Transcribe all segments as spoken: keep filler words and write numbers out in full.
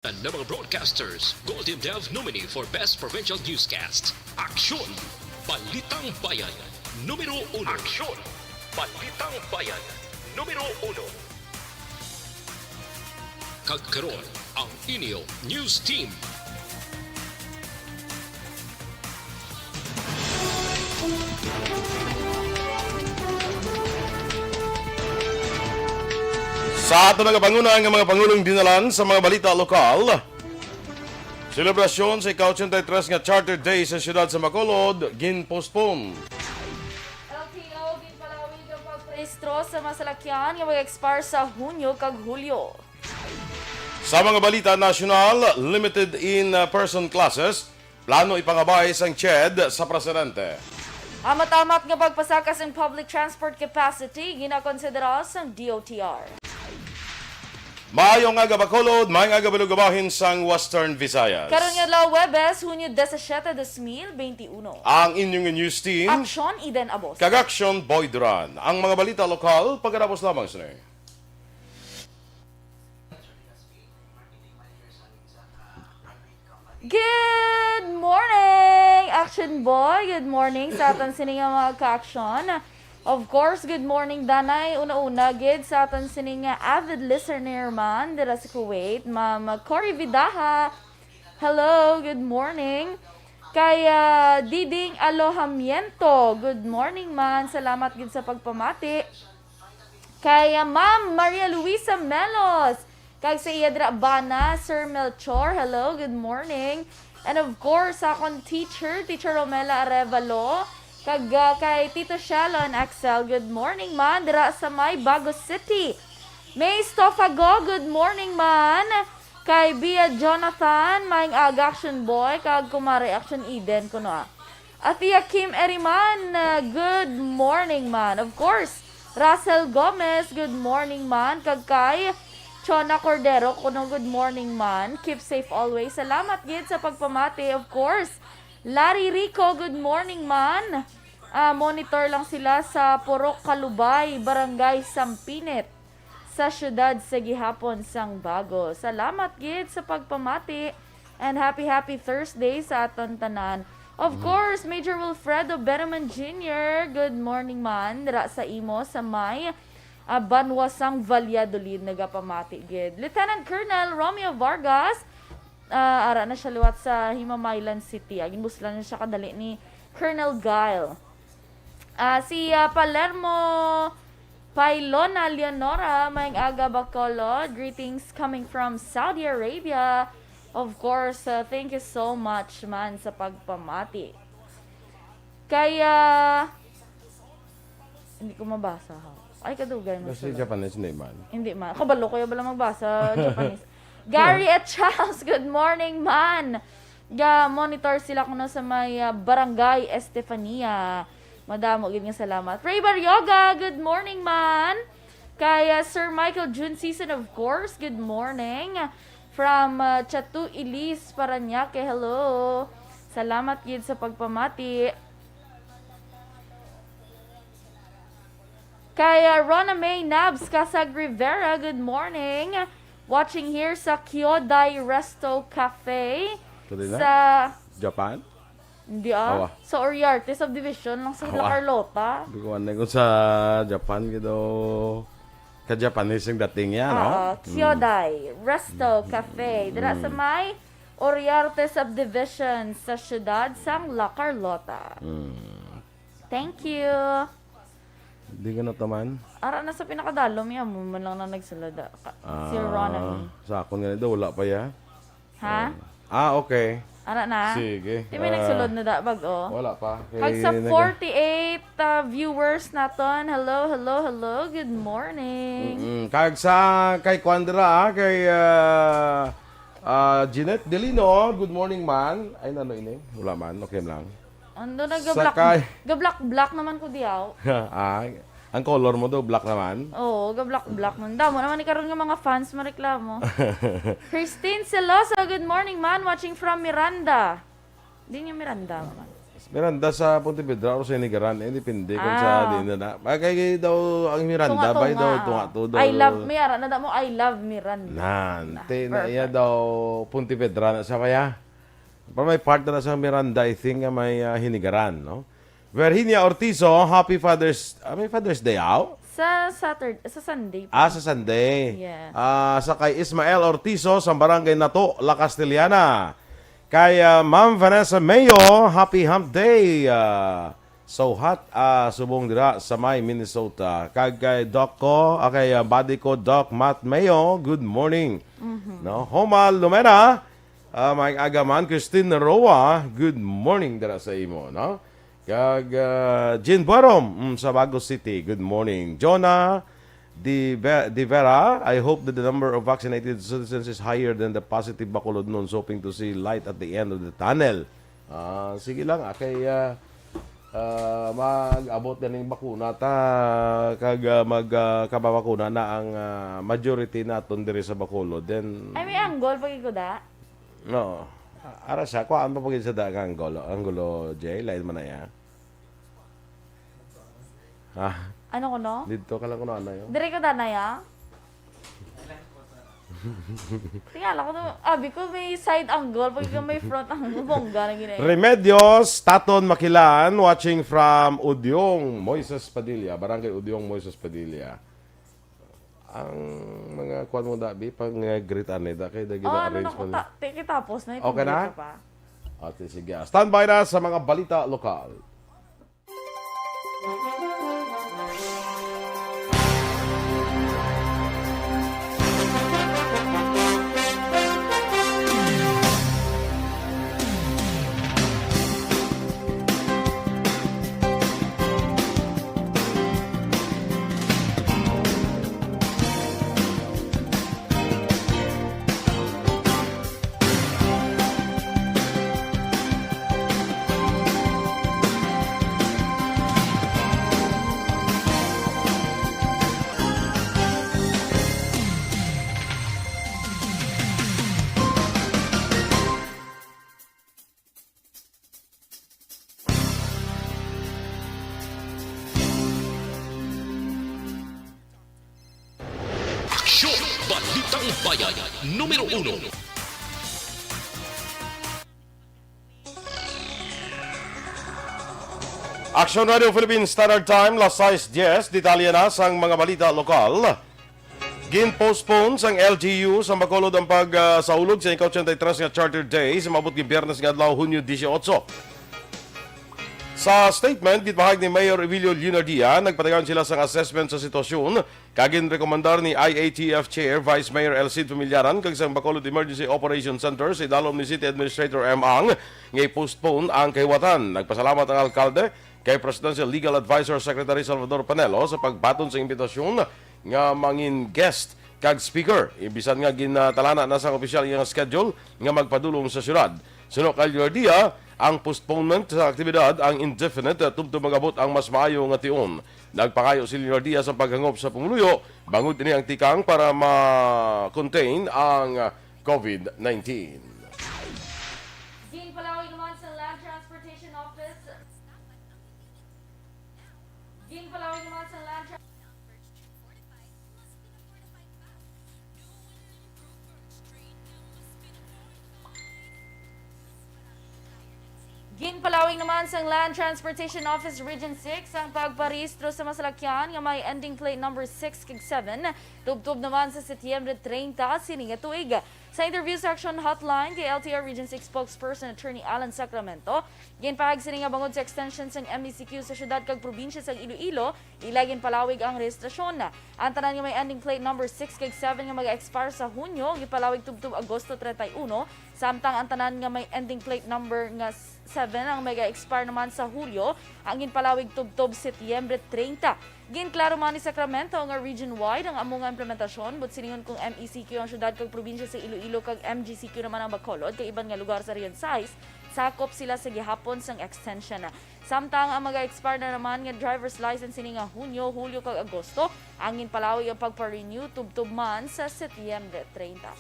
Ng mga broadcasters, Golden Dove nominee for Best Provincial Newscast. Aksyon! Balitang Bayan, numero uno. Aksyon! Balitang Bayan, numero uno. Kag karon, ang inyo news team. Sa aton nagapanguna nga mga pangulong dinalan sa mga balita lokal, selebrasyon sa ika-ochenta y tres nga Charter Day sa siyudad sa Bacolod gin-postpone. L T O ginpalawig ang pagparehistro sa mga salakyan nga mag-expire sa Hunyo kag Hulyo. Sa mga balita nasyonal, limited in-person classes, plano ipangabay sang CHED sa presidente. Amat-amat nga pagpasaka sang public transport capacity ginakonsidera sang D O T R. Maayong aga Bacolod, maayong aga Balugabahin sang Western Visayas. Karon nga adlaw, Huwebes, Hunyo disisiete, dos mil beinti uno. Ang inyong news team, Aksyon, Eden Abos. Kag Aksyon, Boy Duran. Ang mga balita lokal, pagkatapos lamang sini. Good morning, Action Boy. Good morning sa aton sini nga mga ka-action. Of course, good morning, Danay. Una-una, gid sa aton sini nga avid listener man dira sa Kuwait, Ma'am Cory Vidaha. Hello, good morning. Kay, ah, Diding Alojamiento, good morning man. Salamat gid sa pagpamati. Kay, ah, Ma'am Maria Luisa Melos, kag sa iya dira bana, Sir Melchor, hello, good morning. And of course, sa akon teacher, Teacher Romela Arevalo, kag, ah, kay Tito Shalon Axel, good morning man, dira sa may Bago City. May Stofago, good morning man. Kay Bia Jonathan, maayong aga, Action Boy, kag Kumare Action Eden, kuno, ah. Athea Kim Eriman, uh, good morning man. Of course, Russell Gomez, good morning man. Kag kay Chona Cordero, kuno, good morning man. Keep safe always. Salamat gid sa pagpamati. Of course, Larry Rico, good morning man. Ah, monitor lang sila sa Purok Kalubay, Barangay Sampinit, sa siyudad sa gihapon sang Bago. Salamat gid sa pagpamati and happy, happy Thursday sa aton tanan. Of Mm. course, Major Wilfredo Benaman Junior, good morning man, dira sa imo sa may, ah, banwa sang Valladolid, nagapamati gid. Lieutenant Colonel Romeo Vargas, ah, ara na siya liwat sa Himamaylan City. Agin buslan na siya kadali ni Colonel Guile. Ah, si, ah, Palermo Pailona Leonora, maayong aga, Bacolod. Greetings coming from Saudi Arabia. Of course, ah, thank you so much man sa pagpamati. Kaya, hindi ko mabasa, ha? Ay, kadugay man Basta sila. Japanese, hindi man. Hindi man. Kabalo ko yung bala magbasa Japanese. Gary at Charles, good morning man. Ga monitor sila kuno sa may, ah, Barangay Estefania. Madamo gid nga salamat. Ray Barrioga, good morning man. Kay, ah, Sir Michael June Season, of course, good morning. From, ah, Chatu Ilis, Parañaque, hello. Salamat gid sa pagpamati. Kay, ah, Rona May Nabs Casag Rivera, good morning. Watching here sa Kyodai Resto Cafe. Pwede na? Sa Japan? Hindi, ah. Awa. Sa Oriarte Subdivision lang sa Awa. Carlota. Hindi ko man kung sa Japan, gid, o ka-Japanese ang dating yan, no? Oo, Mm. Kyodai Resto Cafe. Dira sa Mm. may Oriarte Subdivision sa siyudad sang La Carlota. Mm. Thank you. Di ka na taman? Ara na sa pinakadalom, ya mo man lang na nagsulod, ah, ka-, si Ah, Ronald. Sa akon nga daw, wala pa ya. Ha? Ah, okay. Ara na? Sige. Di may Ah, nagsulod na da, bag-o? Wala pa. Kag sa Kay nag- forty-eight, ah, viewers naton, hello, hello, hello, good morning. Mm-mm. Kag sa kay Kwandra, ah, kay, ah, ah, Jeanette Delino, good morning man. Ay, nano ini? Wala man, okay lang. Ando na, Sakay. Ga-black, ga-black, black naman ko diyaw. Ah, ang color mo daw, black naman? Oo, ga-black, black man. Damo naman ni karon nga mga fans mareklamo. Christine Celoso, good morning, man. Watching from Miranda. Di niya Miranda, man. Miranda sa Pontevedra or sa Hinigaran, eh, depende kung sa Ah. din na. Bagay daw ang Miranda, Tunga-tunga. bay daw, tunga to daw. I love, may ara na mo, "I love Miranda." Nan, Na, te, na iya perfect. daw Pontevedra na sa kaya. Pero may part na sa Miranda, I think, nga may, ah, Hinigaran, no? Virginia Ortizo, happy Father's, ah, may Father's Day, aw? Sa Saturday, sa Sunday po. Ah, sa Sunday. Yes. Ah, sa kay Ismael Ortizo sa Barangay Nato, La Castellana. Kay, ah, Ma'am Vanessa Mayo, happy hump day. Ah, so hot, ah, subong dira sa may Minnesota. Kag kay Doc ko, ah, kay, ah, buddy ko, Doc Matt Mayo, good morning. Mhm. No? Homa Lumena, ah, may agaman, Christine Roa, good morning dira sa imo, no? Kag, ah, Jean Buarom, mm, sa Bago City, good morning. Jonah Di Ve-, Di Vera, I hope that the number of vaccinated citizens is higher than the positive Bacolodnons, hoping to see light at the end of the tunnel. Ah, sige lang, ah, kay, ah, ah, mag-abot na ning bakuna ta, kag, ah, mag, ah, kababakuna na ang, ah, majority naton diri sa Bacolod. Then, Ay, may anggol pa gid ko da. No. Ara siya, kuhaan pa pagid sa da nga anggol. Angulo, Jay, lain man na ya. Ha? Ano ko, no? Dito ka lang kuno, ano yun? Dire ko, danay, ah. Tingala ko, no? Abi ko, may side angle. Pag ikaw may front angle, bongga na gina. Remedios, Taton Makilan, watching from Udyong, Moises Padilla, Barangay Udyong, Moises Padilla. Ang mga kuwan mo, dabi, pang, uh, greet anay, da kay da Oh, ano gina-arrange na ko, mo ta-, na. Ti-, kitapos na, Okay na? Ipinili ko pa. Ate, sige. Standby na sa mga balita lokal. Aksyon! Balitang Bayan, numero uno. Action Radio Philippines Standard Time, las sais dies. Detalye na sang mga balita lokal. Gin-postpone sang L G U sa Bacolod ang pag, ah, saulog sa ika-ochenta y tres nga Charter Day sa maabot nga Biyernes nga adlaw, Hunyo dieciocho. Sa statement, gipahayag ni Mayor Evilio Leonardia, nagpatigayon sila sang assessment sa sitwasyon kag ginrekomendar ni I A T F Chair Vice Mayor Elcid Familiaran kag sang Bacolod Emergency Operation Center sa idalom ni City Administrator M. Ang nga i-postpone ang kahiwatan. Nagpasalamat ang alkalde kay Presidential Legal Advisor Secretary Salvador Panelo sa pagbaton sa imbitasyon nga mangin guest kag speaker. Bisan nga ginatalana na sang opisyal iyang schedule nga magpadulong sa syudad. Suno kay Leonardia, ang postponement sa aktibidad ang indefinite tubtob mag-abot ang mas maayo nga tion. Nagpangayo si Leonardia sa paghangop sa pumuluyo bangod ini ang tikang para ma-contain ang COVID nineteen. Ginpalawig naman sa Land Transportation Office. Ginpalawig naman sa Land Tra- Ginpalawig naman sang Land Transportation Office Region six ang pagparehistro sa masalakyan nga may ending plate number six kag seven, tubtob naman sa Setyembre treinta sini nga tuig. Sa interview sa Action Hotline kay L T R Region six Spokesperson Attorney Alan Sacramento, ginpahayag sini nga bangod sa extension sang M E C Q sa syudad kag probinsya sang Iloilo, ila ginpalawig ang rehistrasyon. Ang tanan nga may ending plate number six kag seven nga mag-expire sa Hunyo, ginpalawig tubtob Agosto treinta y uno, samtang ang tanan nga may ending plate number nga s-, seven ang mag-expire naman sa Hulyo, ang ginpalawig tubtob Setyembre treinta. Ginklaro man ni Sacramento nga region-wide ang amo nga implementasyon, buot silingon kung M E C Q ang syudad kag probinsya sa Iloilo kag M G C Q naman ang Bacolod kag iban nga lugar sa Region sais, sakop sila sa gihapon sang extension. Samtang ang mag-expire na naman nga driver's license sini nga Hunyo, Hulyo kag Agosto, ang ginpalawig ang pagpa-renew tubtob man sa Setyembre treinta.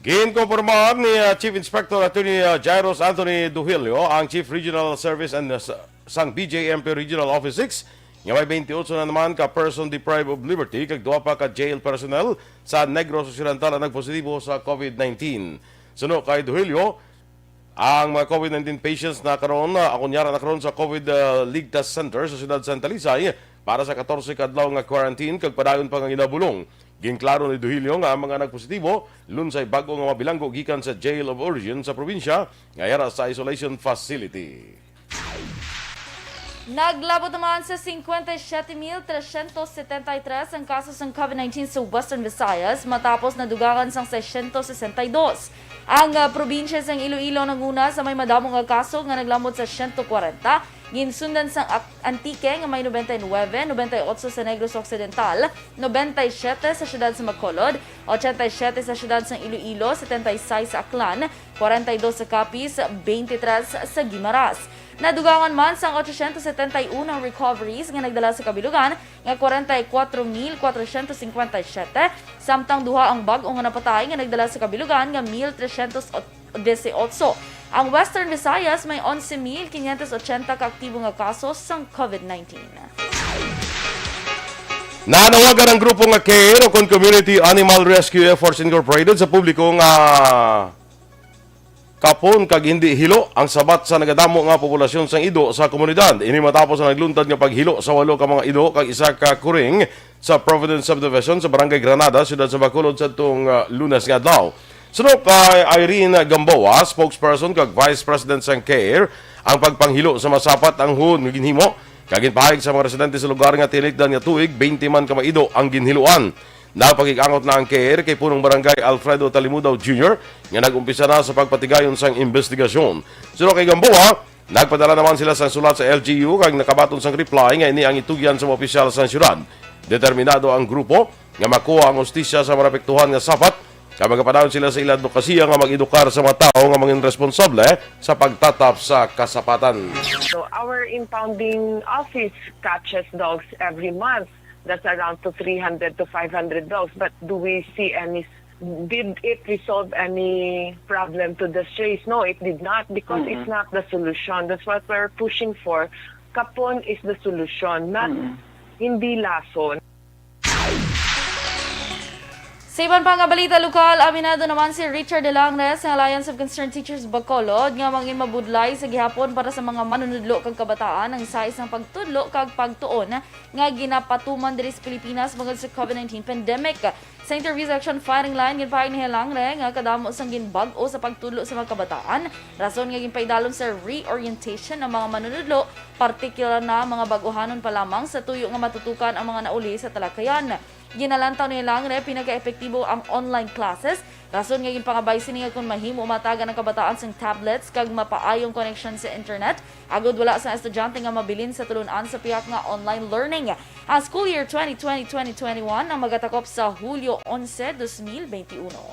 Ginkumpirmar ni, ah, Chief Inspector Attorney, ah, Jairus Anthony Duhilio, ang Chief Regional Service and, ah, sa-, sang B J M P Regional Office six, nga may twenty-eight na naman ka person deprived of liberty kag duha pa ka jail personnel sa Negros Occidental ang nagpositibo sa COVID nineteen. Suno kay Duhilio, ang mga COVID nineteen patients na karon, ah, ako niya na karon sa COVID, ah, Ligtas Center sa siyudad sa Talisay para sa katorse ka adlaw nga quarantine kag padayon pa nga ginabulong. Ginklaro ni Duhilio nga ang mga nagpositibo lunsay bag-o nga mabilanggo gikan sa jail of origin sa probinsya nga yara sa isolation facility. Naglabot naman sa cincuenta y siete mil trescientos setenta y tres ang kaso sang COVID nineteen sa Western Visayas, matapos nadugangan sang seiscientos sesenta y dos. Ang, ah, probinsya sang Iloilo nanguna sa may madamo nga kaso nga naglabot sa siyento kwarenta, ginsundan sang Ac-, Antique nga may noventa y nuebe, noventa y ocho sa Negros Occidental, noventa y siete sa siyudad sa Bacolod, ochenta y siete sa siyudad sang Iloilo, setenta y seis sa Aklan, kwarenta y dos sa Capiz, twenty-three sa Guimaras. Nadugangan man sang ochocientos setenta y uno ang recoveries nga nagdala sa kabilugan nga kwarenta y kuwatro mil kwatrocientos cincuenta y siete, samtang duha ang bag-o nga napatay nga nagdala sa kabilugan nga mil trescientos dieciocho. Ang Western Visayas may onse mil quinientos ochenta ka aktibo nga kaso sang COVID nineteen. Nanawagan ang grupo nga CARE, o kon Community Animal Rescue Efforts Incorporated, sa publiko nga kapon kag hindi hilo ang sabat sa nagadamo nga populasyon sang ido sa komunidad. Ini matapos ang nagluntad nga paghilo sa walo ka mga ido kag isa ka kuring sa Providence Subdivision sa Barangay Granada, siyudad sa Bacolod, sadtong, ah, Lunes nga adlaw. Suno kay Irene Gamboa, spokesperson kag vice president sang CARE, ang pagpanghilo sa masapat ang huod nga ginhimo, kag ginpahayag sa mga residente sa lugar nga tinikdan nga tuig, twenty man ka mga ido ang ginhiloan. Nagpakig-angot na ang CARE kay Punong Barangay Alfredo Talimudaw Junior nga nag-umpisa na sa pagpatigayon sang imbestigasyon. Suno kay Gamboa, nagpadala naman sila sang sulat sa L G U kag nakabaton sang reply nga ini ang itugyan sa mga opisyal sang syudad. Determinado ang grupo nga makuha ang hustisya sa mga naapektuhan nga sapat, kag magapadayon sila sa ila adbokasiya nga mag-edukar sa mga tawo nga mangin responsable sa pagtatap sa kasapatan. So our impounding office catches dogs every month. That's around to three hundred to five hundred dogs. But do we see any, did it resolve any problem to the strays? No, it did not, because it's not the solution. That's what we're pushing for. Kapon is the solution, not hindi lason. Sa iban pa nga balita lokal, aminado naman si Richard Delangres sa Alliance of Concerned Teachers Bacolod nga mangin mabudlay sa gihapon para sa mga manunudlo kag kabataan ang sais sang pagtudlo kag pagtuon nga ginapatuman diri sa Pilipinas bangod sa COVID nineteen pandemic. Sa interview sa Action Firing Line, ginpahayag ni Delangre nga kadamo sang ginbag-o sa pagtudlo sa mga kabataan, rason nga ginpaidalom sa reorientation ang mga manunudlo, partikular na mga bag-ohanon pa lamang sa tuyo nga matutukan ang mga nauli sa talakayan. Ginalantaw ni Delangre pinaka-epektibo ang online classes, rason nga ginpangabay sini nga kon mahimo matagan ang kabataan sang tablets kag mapaayong koneksyon sa internet, agod wala sang estudyante nga mabilin sa tulun-an sa pihak nga online learning. Ang school year twenty twenty, twenty twenty-one ang magatakop sa Hulyo onse, dos mil benti uno.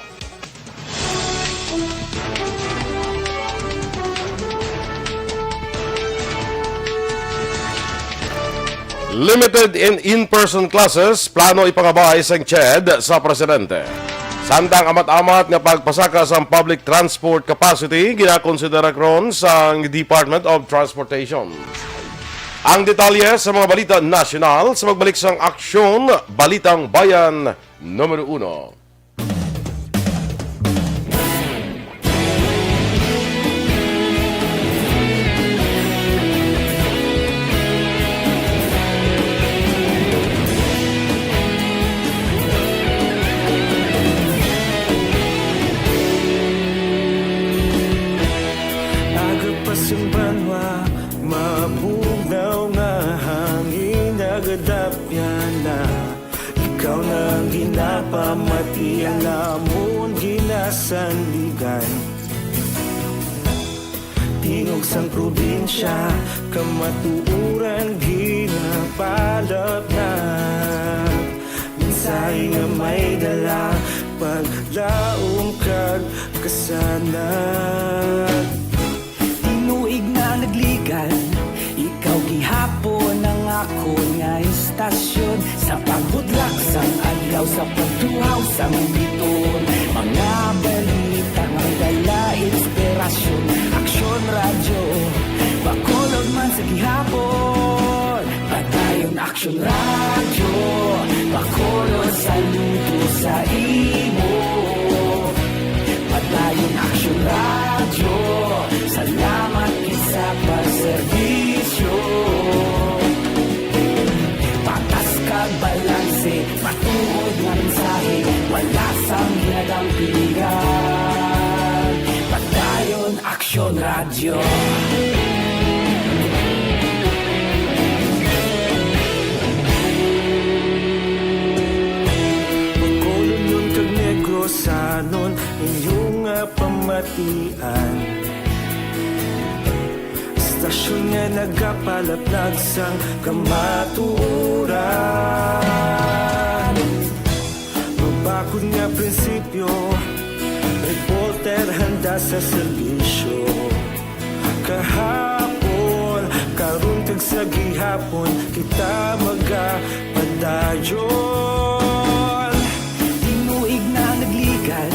Limited in in-person classes, plano ipangabay sang CHED sa presidente. Samtang amat-amat nga pagpasaka sang public transport capacity, ginakonsidera karon sang Department of Transportation. Ang detalye sa mga balita nasyonal sa pagbalik sang Aksyon, Balitang Bayan numero uno. Aga pa sang banwa, mabugnaw nga hangin, nagadapyan na. Ikaw na ang ginapamati, ang amon ginasandigan. Tingog sang probinsya, kamatuoran ginapalapnap. Mensahe nga may dala, paglaom kag kasanag. Tinuig na nagligan, ikaw gihapon ang akon nga istasyon. Sa pagbudlak sang adlaw, Sa pagtuhaw sang biton, mga balita nga may dala inspirasyon. Aksyon Radyo, Bacolod man sa gihapon. Padayon Aksyon Radyo, Bacolod saludo sa imo. Padayon Aksyon Radyo, salamat gid sa pagserbisyo. Patas kag balanse, matuod nga mensahe, wala sang ginadampigan. Padayon Aksyon Radyo. Bacolodnon kag Negrosanon, inyo nga pamatian. Istasyon nga nagapalaplag sang kamatuoran. Mabakod nga prinsipyo, reporter handa sa serbisyo. Kahapon, karon kag sa gihapon, kita magapadayon. Tinuig na nagligad,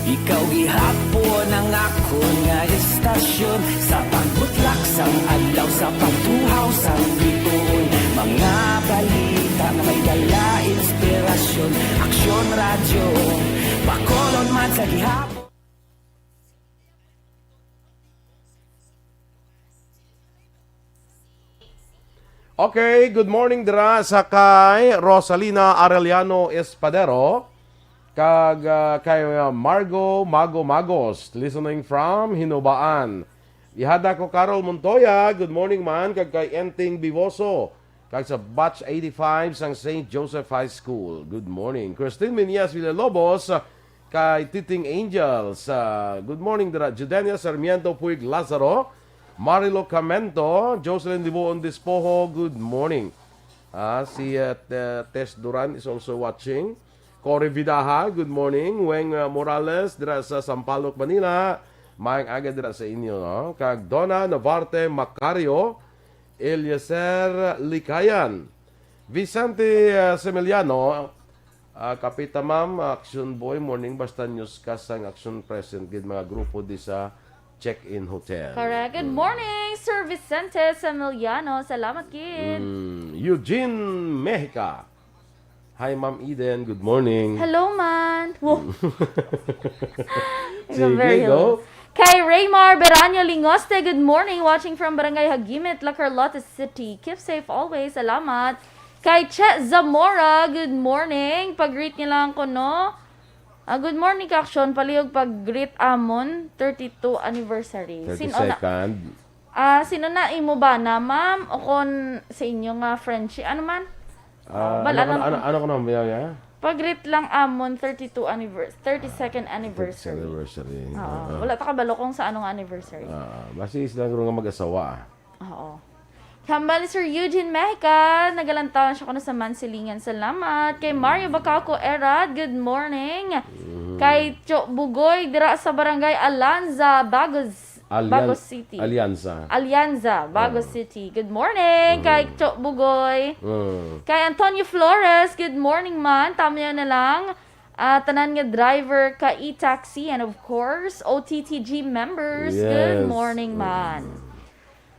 ikaw gihapon ang akon nga istasyon. Sa pagbutlak sang adlaw, sa pagtuhaw sang bituon, mga balita nga may dala inspirasyon. Aksyon Radyo, Bacolod man sa gihapon. Okay, good morning dira sa kay Rosalina Arellano Espadero kag, ah, kay, ah, Margo Mago Magos, listening from Hinubaan. Ihada ko Carol Montoya, good morning man, kag kay Enting Bivoso, kag sa batch eighty-five sang Saint Joseph High School. Good morning. Christine Minias Villalobos, kay Titing Angels. Ah, good morning dira. Judenia Sarmiento Puig Lazaro, Marilo Camento, Jocelyn Dibuon Despojo, good morning. Ah, si, ah, Te-, Tess Duran is also watching. Cory Vidaja, good morning. Weng, ah, Morales, dira sa Sampaloc, Manila. Maayong aga dira sa inyo, no? Kag Donna Navarte Macario, Eliezer Likayan, Vicente, ah, Semeliano, ah, Kapita Ma'am, Action Boy, morning, basta news ka sang Action present gid mga grupo di sa check-in hotel. Correct. Good morning, Sir Vicente Semeliano. Salamat gid. Mm, Eugene Mexica. Hi, Ma'am Eden. Good morning. Hello, man. Wow. It's a Sige, very go. Kay Raymar Beranyo Lingoste, good morning. Watching from Barangay Hagimit, La Carlota City. Keep safe always. Salamat. Kay Che Zamora, good morning. Pag-greet niya lang ko, no? Ah, good morning, Kaksyon. Palihog pag-greet amon, thirty-two anniversary. Sino na, Thirty-second. Ah, sino na imo ba na, ma'am? O kon sa inyo nga Frenchie? Ano man? Ah, Oh, bala ano, lang ano, kung ano ko na, Mia, ya? Pag-greet lang amon, thirty-two anniversary, thirty-second anniversary. Anniversary. Oo. Oo. Wala ta kabalo kung sa anong anniversary. Ah, basi sila nga mag-asawa, ah. Oo. Hambal ni Sir Eugene Mexica, nagalantaw siya kuno sa Mansilingan. Salamat. Kay Mario Bacaco Erad, good morning. Mm. Kay Cho Bugoy, dira sa Barangay Alanza, Bagos, Alian-, Bagos City. Alianza. Alianza, Bagos Oo. City. Good morning. Mm. Kay Cho Bugoy. Mm. Kay Antonio Flores, good morning man. Tamayo na lang. Ah, tanan nga driver ka e-taxi and of course, O T T G members. Good Yes. morning man. Mm.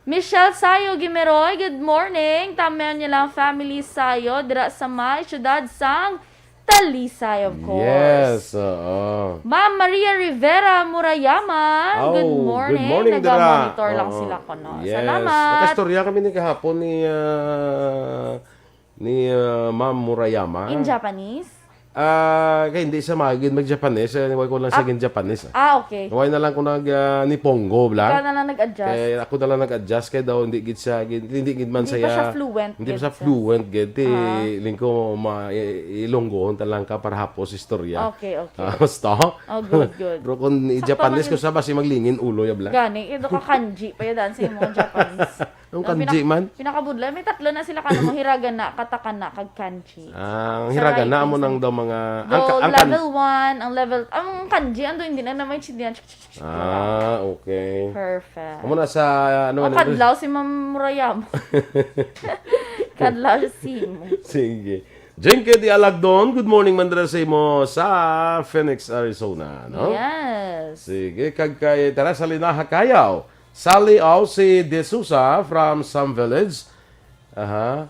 Michelle Sayo Gimeroy, good morning. Tamayo niya lang family Sayo dira sa may siyudad sang Talisay, of course. Yes, oo. Ma'am Maria Rivera Murayama, Aw, good good morning. morning, dira. Naga-monitor lang Oo. sila kuno. Yes. Salamat. Nakaistorya kami ni kahapon ni, ah, ni, ah, Ma'am Murayama. In Japanese? Ah, kay hindi sa magid mag-Japanese, eh, wala ko lang sa Ah. gin-Japanese, ah. Ah, okay. Wala na lang ko nag, ah, Nihongo, bla. Ikaw na lang nag-adjust. Kay ako na lang nag-adjust, kay daw hindi gid siya, gid-, hindi gid man Hindi pa saya, siya fluent hindi pa gid siya sa fluent gid. Ti, Ah. lingko ma-, i-, Ilonggohon ta lang ka para hapos istorya. Okay, okay. Ah, basta. Oh, good, good. Pero kung Sakto i-Japanese man ko yun. sa, basi maglingin ulo ya, bla. Gani, kay do ka kanji pa yun daan sa imong Japanese. Ang Ang kanji pinak-, man? pinakabudlay, may tatlo na sila, kanang hiragana, katakana, kag kanji. Ah, ang Sa hiragana, amo writing nang sa daw mga, ang Go ka-, ang kan- level one, ang level, ang kanji, ando, hindi na naman chindihan. Ah, okay. Perfect. Amo na sa, ano, Oh, ano, kadlaw si Ma'am Murayama. Kadlaw si Mo. Sige. Jinky di Alagdon, good morning man dira sa imo sa Phoenix, Arizona, no? Yes. Sige, kag kay tara sa Linaha Kayaw. Sally Ausi De Sousa from Sam Village. Aha.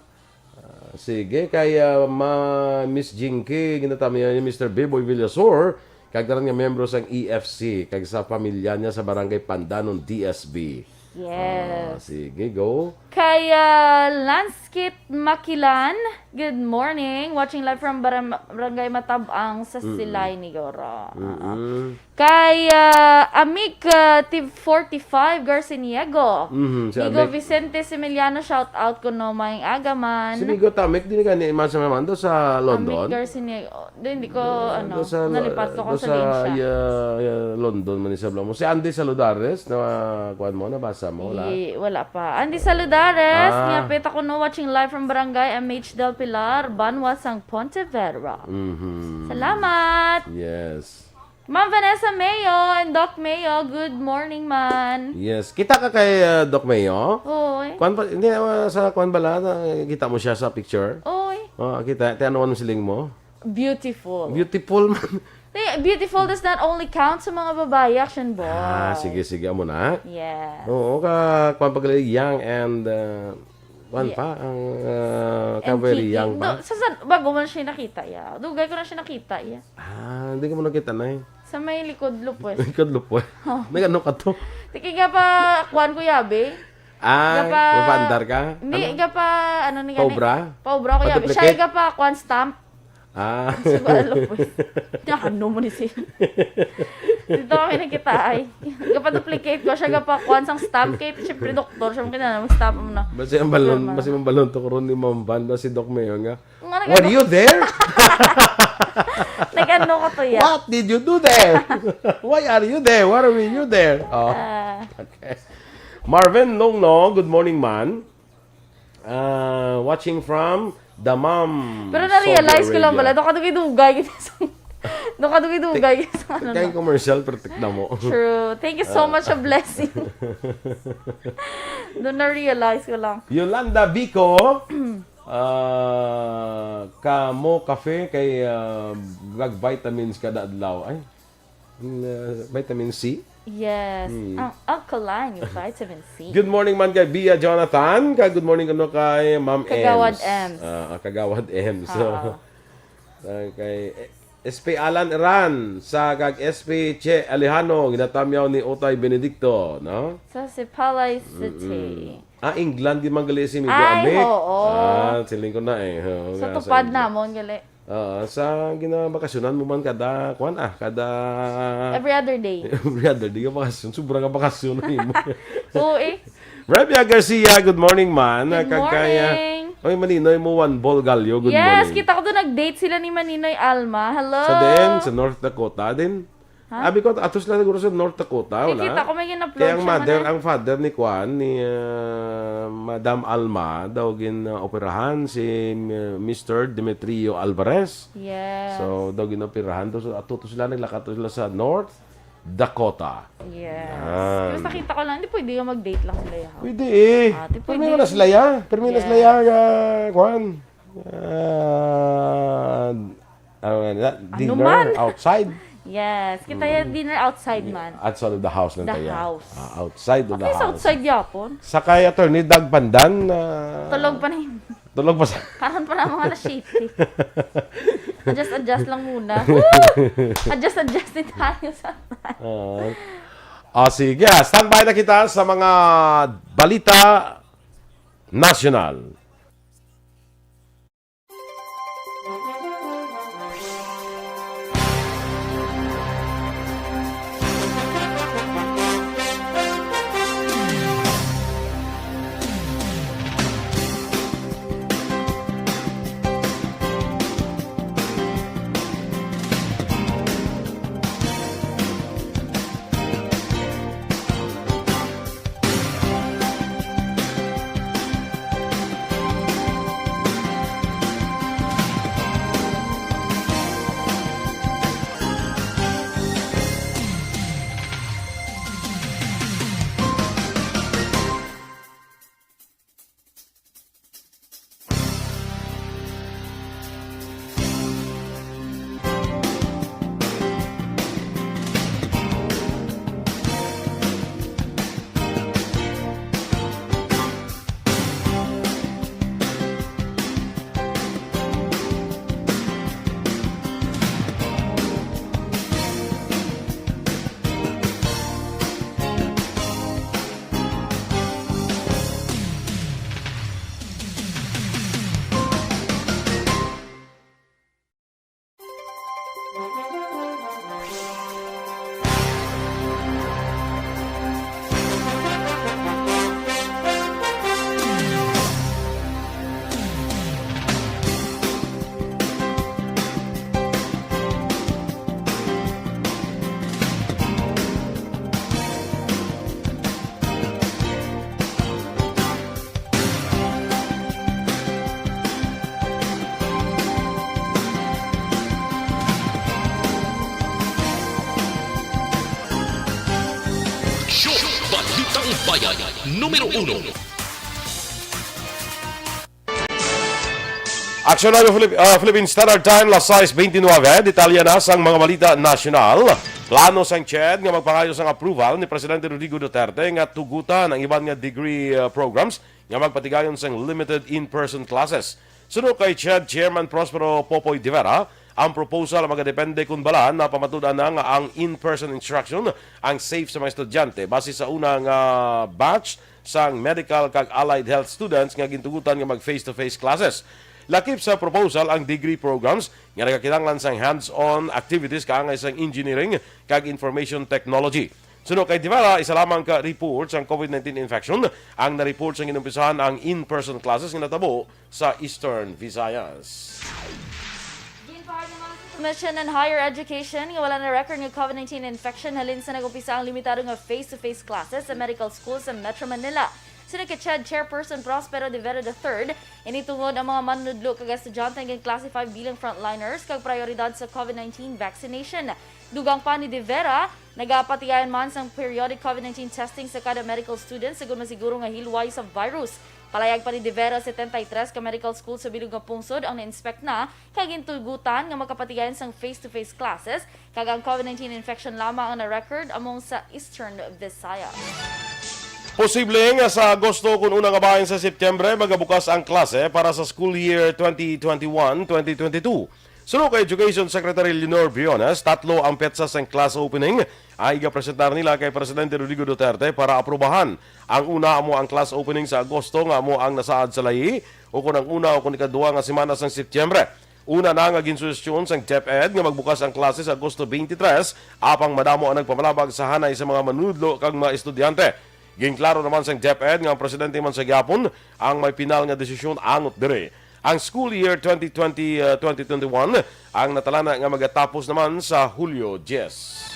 Ah, sige, kay, ah, ma-, Miss Jinky, ginatamyan ni Mister Biboy Villasor, kag tanan nga miyembro sang E F C, kag sa pamilya niya sa Barangay Pandanon, D S B. Yes. Ah, sige, go. Kay, ah, Lanskit Makilan, good morning. Watching live from Baram-, Barangay Matabang sa Mm-mm. Silay, Negoro. Mm-mm. Kay, ah, Amic, ah, T forty-five Garciniego. Mhm, si Nigo Amic. Vicente Similiano, shout out ko no, maayong aga man. Si Nigo Tamic, di na gani man sa Mamando sa London? Amic Garciniego. Di, hindi ko, Do-, ano, do sa lo-, nalipat ko do kung sa sa, din siya. Yeah, yeah, London man isabla mo. Si Andy Saludares, na kuan mo, nabasa mo, wala? Di, wala pa. Andy Saludares, Ah. nga pita ko no, watching live from Barangay M H Del Pilar, Banwa, sang Pontevedra. Mhm. Salamat! Yes. Ma'am Vanessa Mayo and Doc Mayo, good morning, man. Yes. Kita ka kay, uh, Doc Mayo? Oy. Kuan pa, hindi, uh, sa kuan bala, uh, kita mo siya sa picture? Oy. Oh, kita, ti ano, ano siling mo? Beautiful. Beautiful man. Di, beautiful does not only count sa mga babae, action boy. Ah, sige, sige, amo na. Yes. Oo, ka, kuan pa gali, young and, uh, kuan Yeah. pa, ang, uh, And ka very kicking. young pa. Do, sa, sa, bago mo na siya nakita, ya. Dugay ko na siya nakita, ya. Ah, hindi ko mo nakita na eh. Sa may likod lupos. Likod lupos. Oh. Nag-ano ka to? Tiki nga pa, kuan ko yabi. Ah, Nga pa, nga pa andar ka? Hindi, Ano? nga pa, ano ni gani? Paubra? Paubra ko yabi. Siya Pa-duplicate? nga pa, kuan stamp. Ah. Siguro lupos. Ano mo ni si Dito kami nakita ay. Nga pa-duplicate ko siya, nga pa kuan sang stamp kay siyempre doktor siya, mo kinahanglan mag-stamp mo na. Basi ang balon, Tama. basi ang balon to karon ni Ma'am Van, basi Doc Mayo nga. Nga nag-ano? Were you there? Nag-ano ko to, ya? What did you do there? Why are you there? What are you there? Oh. Ah. Okay. Marvin Longno, good morning, man. Ah, watching from Damam, Pero na-realize Saudi ko lang Arabia. pala, doon ka dugay-dugay. Doon ka dugay-dugay sa ano Kaya na. commercial, protect na mo. True. Thank you so Ah. much, a blessing. Doon na-realize ko lang. Yolanda Vico, ah, kamo kafe kay, ah, gag vitamins kada adlaw. Ay, mm, ah, vitamin C? Yes. Hmm. Ang alkaline, yung vitamin C. Good morning man kay Bia Jonathan. Kag good morning kuno kay Ma'am Kagawad Ems. Ems. Ah, ah, Kagawad Ems. So, Oo. ah, kay, eh, S P Alan Iran, sa kag S P Che Alejano, ginatamyaw ni Utay Benedicto, no? Sa Sipalay City. Mm-mm. Ah, England, di man gali si Migo Ay, Amic. oo. Ah, siling ko na eh. Oo Sa nga, sa tupad England. namon, gali. Oo, sa ginabakasyonan mo man kada, kuwan ah, kada Every other day. Every other day, ka bakasyon. Sobra ka bakasyon na imo. Oo eh. Rabia Garcia, good morning, man. Good Kag kaya, morning. Oy, Maninoy mo, one ball galyo, good Yes, morning. kita ko doon, nag-date sila ni Maninoy Alma. Hello. Sa din, sa North Dakota din. Ha? Abi ko, ato sila siguro sa North Dakota, wala? Kikita ko may gin-upload Kaya ang siya, mother, man, eh. ang father ni Kwan, ni, ah, Madam Alma, daw gin, ah, operahan si, ah, Mister Demetrio Alvarez. Yes. So, daw gin-operahan. To, so, ato to sila, naglakat to sila sa North Dakota. Yes. Yan. Basta kita ko lang, hindi pwede yung mag-date lang sila, yaw. Pwede eh. Ah, di Pirmi pwede. na sila, ya. Pirmi na Yes. sila, ya, ya, Kwan. Ah, ano nga nila? Ano Dinner man? outside. Yes, kita yung Mm. dinner outside man. Outside of the house lang The tayo. house. Ah, outside of the Okay, sa house. outside yapon. Sa kay Attorney Doug Pandan, ah, Tulog pa na yun. tulog pa sa Karon pa na mga alas siyete. Adjust, adjust lang muna. Woo! Adjust, adjust din tayo sa Oo. Ah, sige, ah, standby na kita sa mga balita nasyonal. Show Balitang Bayan, numero uno. Aksyon Radyo Philip-, ah, Philippine Standard Time, las sais bente nuebe. Detalye na sang mga balita nasyonal. Plano sang CHED nga magpangayo sang approval ni Presidente Rodrigo Duterte nga tugutan ang iban nga degree, ah, programs nga magpatigayon sang limited in-person classes. Suno kay CHED Chairman Prospero Popoy de Vera, ang proposal magadepende kon bala napamatud-an na nga ang in-person instruction ang safe sa mga estudyante base sa una nga batch sang medical kag allied health students nga gintugutan nga mag face-to-face classes. Lakip sa proposal ang degree programs nga nagakinahanglan sang hands-on activities kaangay sang engineering kag information technology. Suno kay Divara, isa lamang ka report sang covid nineteen infection ang na-report sang ginumpisahan ang in-person classes nga natabo sa Eastern Visayas. Ginpahayag naman sa Commission on Higher Education nga wala na record nga covid nineteen infection halin sa nag-umpisa ang limitado nga face-to-face classes sa medical school sa Metro Manila. Suno kay CHED Chairperson Prospero de Vera the third, ini tungod ang mga manunudlo kag estudyante nga gin-classify bilang frontliners kag prioridad sa covid nineteen vaccination. Dugang pa ni De Vera, nagapatigayon man sang periodic covid nineteen testing sa kada medical student, sugon masiguro nga hilway sa virus. Palayag pa ni De Vera, setenta y tres ka medical school sa bilog nga pungsod ang na-inspect na kag gintugutan nga makapatigayon sang face-to-face classes, kag ang covid nineteen infection lamang ang na-record among sa Eastern Visayas. Posible nga sa Agosto kon una nga bahin sa Setyembre magabukas ang klase para sa school year twenty twenty-one, twenty twenty-two. Suno kay Education Secretary Leonor Briones, tatlo ang petsa sang class opening ang igapresentar nila kay Presidente Rodrigo Duterte para aprubahan. Ang una amo ang class opening sa Agosto nga amo ang nasaad sa layi, ukon ang una ukon ikaduha nga semana sang Setyembre. Una na nga ginsuhestyon sang DepEd nga magbukas ang klase sa Agosto twenty-three, apang madamo ang nagpamalabag sa hanay sa mga manunudlo kag mga estudyante. Ginklaro naman sang DepEd nga ang presidente man sa gihapon ang may pinal nga desisyon angot diri. Ang school year twenty twenty, uh, twenty twenty-one ang natalana nga magatapos naman sa Hulyo diyes.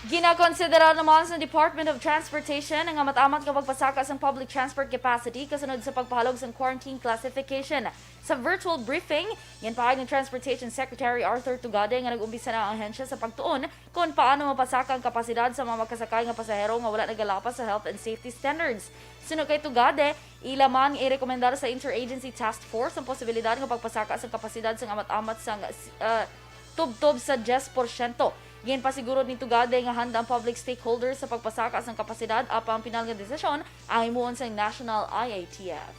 Ginakonsidera naman sa Department of Transportation ang amat-amat nga pagpasaka sang public transport capacity kasunod sa pagpahalog sang quarantine classification. Sa virtual briefing, ginpahayag ni Transportation Secretary Arthur Tugade nga nag-umpisa na ang ahensya sa pagtuon kon paano mapasaka ang kapasidad sa mga makasakay nga pasahero nga wala nagalapas sa health and safety standards. Suno kay Tugade, ila man nga irekomendar sa Interagency Task Force ang posibilidad nga pagpasaka sang kapasidad sang amat-amat sang, ah, tubtob sa diyes porsyento. Ginpasiguro ni Tugade nga handa ang public stakeholders sa pagpasaka sang kapasidad, apang ang pinal nga desisyon ang himuon sang National I A T F.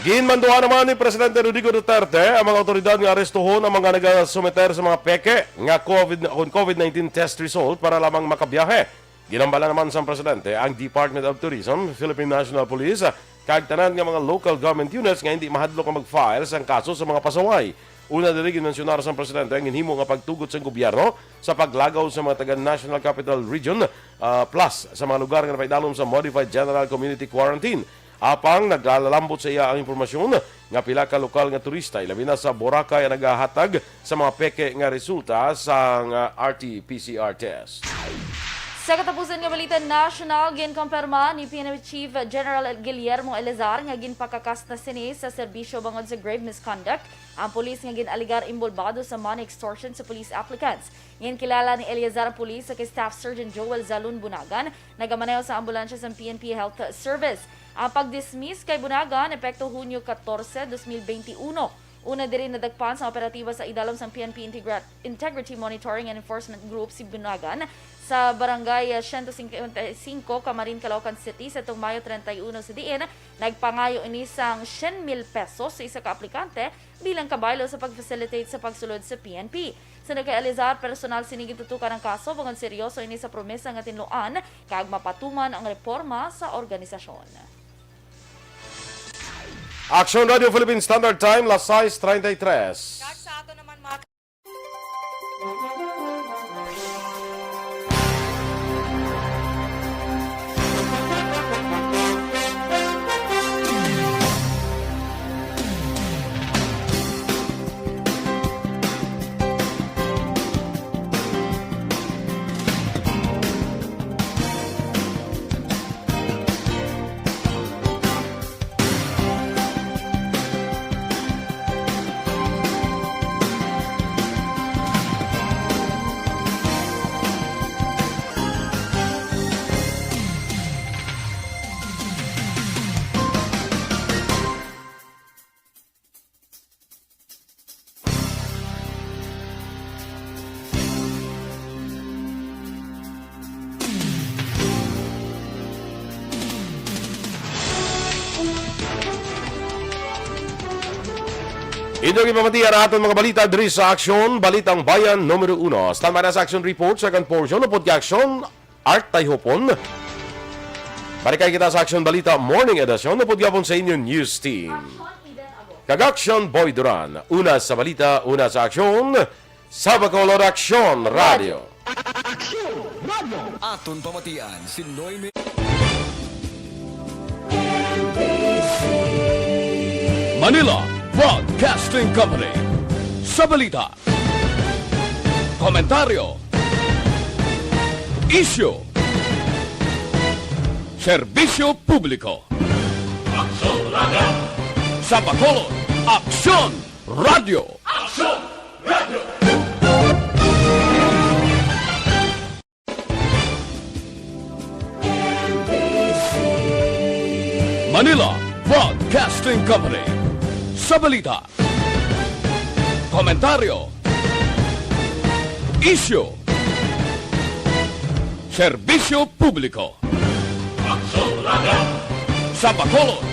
Ginmanduan naman ni Presidente Rodrigo Duterte ang mga awtoridad nga arestuhon ang mga nagasumiter sa mga peke nga covid, kon covid nineteen test result para lamang makabiyahe. Ginambala naman sang presidente ang Department of Tourism, Philippine National Police, kag tanan nga mga local government units nga hindi mahadlok nga mag-file sang kaso sa mga pasaway. Una diri, ginmensyonar sang presidente ang ginhimo nga pagtugot sang gobyerno sa paglagaw sa mga taga National Capital Region, ah, plus sa mga lugar nga napaidalom sa Modified General Community Quarantine. Apang naglalambot sa iya ang impormasyon nga pila ka lokal nga turista, ilabi na sa Boracay, ang nagahatag sa mga peke nga resulta sang R T P C R test. Sa katapusan nga balita nasyonal, ginkumpirma ni P N P Chief General Guillermo Eleazar nga ginpakakas na sini sa serbisyo bangod sa grave misconduct ang pulis nga gin-alegar inbolbado sa money extortion sa police applicants. Ginkilala ni Eleazar ang pulis sa kay Staff Sergeant Joel Zalun Bunagan, nagamaneho sa ambulansya sang P N P Health Service. Ang pag-dismiss kay Bunagan, epekto Hunyo katorse, dos mil bente uno. Una diri nadakpan sa operatiba sa idalom sang P N P Integra-, Integrity Monitoring and Enforcement Group si Bunagan sa Barangay, ah, siyento singkwenta y singko, Camarin, Caloocan City, sa tong Mayo treinta y uno, sa diin nagpangayo ini sang syen mil pesos sa isa ka aplikante bilang kabaylo sa pag-facilitate sa pagsulod sa P N P. Suno kay Eleazar, personal sini gintutukan ang kaso bangod seryoso ini sa promesa nga tinluan kag mapatuman ang reporma sa organisasyon. Aksyon Radio Philippine Standard Time, las sais treinta y tres. Kag sa ato naman, mga Inyong ipamatian ang aton mga balita diri sa Aksyon, Balitang Bayan numero uno. Standby na sa Aksyon Report, second portion, upod kay Aksyon Art Tayhopon. Balik kita sa Aksyon Balita Morning Edition, upod gihapon sa inyo news team. Kag Aksyon Boy Duran, una sa balita, una sa aksyon, sa Bacolod Aksyon Radio. Aksyon Radio. Aton pamatian si Noemi. Manila Broadcasting Company. Sa balita, komentaryo, isyu, serbisyo publiko. Aksyon Radio. Sa Bacolod, Aksyon Radio. Aksyon Radio. Manila Broadcasting Company. Sa balita, komentaryo, isyu, serbisyo publiko. Aksyon Radio. Sa Bacolod,